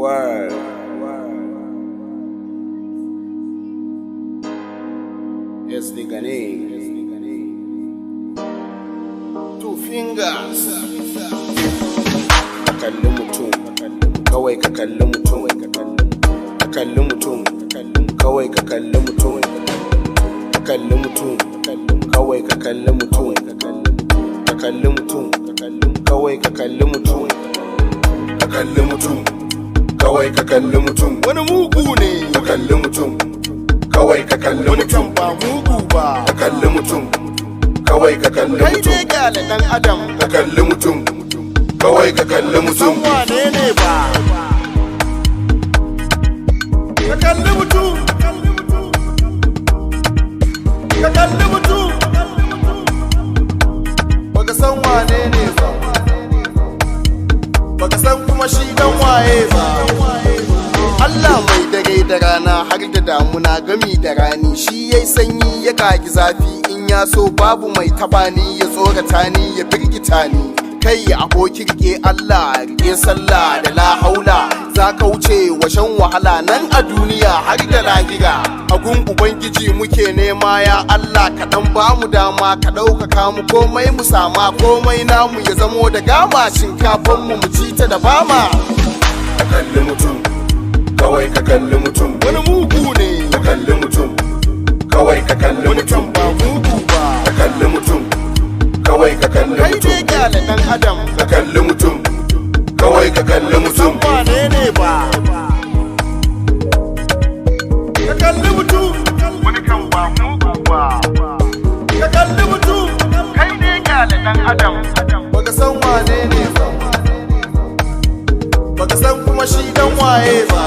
Word. It's the Ghanaian. Two fingers. Ka kalli mutum, kawai ka kalli mutum, ka kalli mutum, kawai ka kalli mutum, ka kalli mutum, kawai ka kalli mutum, ka kalli mutum, kawai ka kalli mutum, ka kalli mutum, kawai ka kalli mutum. Wani mugu ne. Ka kalli mutum, kawai ka kalli Wani mutum, kan ba mugu ba. Ka kalli mutum, kawai ka kalli Kai mutum, dai kyale dan adam. Ka kalli mutum, kawai ka kalli San mutum. wane ne ba. Ka kalli mutum. Ka kalli mutum. Baka san wane ne ba. Baka san kuma shi dan waye ba. Allah mai dare da rana har da damuna gami da rani, shi yayi sanyi ya kagi zafi, in ya so babu mai taba ni, ya tsorata ni, ya firgita ni. Kai aboki, rike Allah, rike sallah da la haula, za ka wuce washan wahala nan a duniya har da lahira. Agun Ubangiji muke nema, ya Allah ka dan bamu dama, ka ɗaukaka mu, komai mu sama, komai namu ya zamo da gama, shinkafan mu mu ci ta da bama. Ka kalli mutum, kawai ka kalli mutum, Wani mugu ne. Ka kalli mutum, kawai ka kalli Wani kan mutum, ba mugu ba. Ka kalli mutum, kawai ka kalli Kai mutum, dai kyale dan adam. Ka kalli mutum, kawai ka kalli San mutum. wane ne ba. Ka kalli mutum. Wani kan ba mugu ba. Ka kalli mutum. Kai dai kyale dan adam. Baka san wane ne ba. Baka san kuma shi dan waye ba.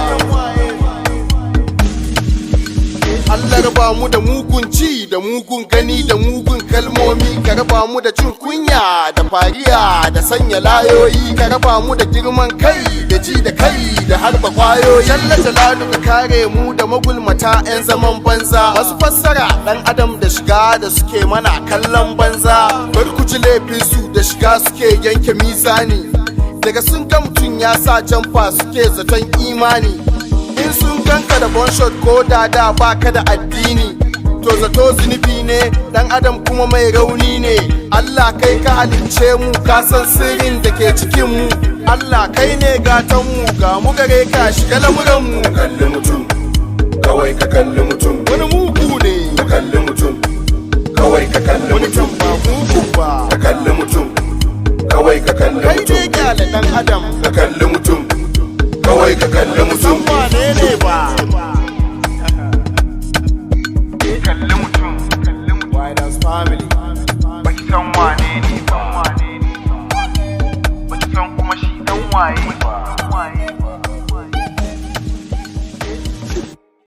Allah raba mu da mugun ci da mugun gani da mugun kalmomi, ka raba mu da cin kunya da fariya da sanya layoyi, ka raba mu da girman kai da ji da kai da harba kwayoyi. Jalla jalalu, ka kare mu da magulmata, 'yan zaman banza, masu fassara dan adam da shiga da suke mana kallon banza. Bar ku ji laifin su da shiga suke yanke mizani, daga sun ga mutum ya sa jamfa suke zaton imani. In sun ganka da bonshot ko da da baka da addini, to zato zunubi ne, dan adam kuma mai rauni ne. Allah, kai ka halicce mu, ka san sirrin da ke cikin mu. Allah, kai ne gatan mu, ga mu gare ka, shiga lamuran mu. Ka kalli mutum, kawai ka kalli mutum, Wani mugu ne. Ka kalli mutum, kawai ka kalli Wani kan mutum, ba mugu ba. Ka kalli mutum, kawai ka kalli Kai mutum, dai kyale dan adam. Ka kalli mutum, kawai ka kalli San mutum. wane ne ba. Kalli mutum. White House family. Baki san wane ne ba. Baki san kuma shi dan waye ba.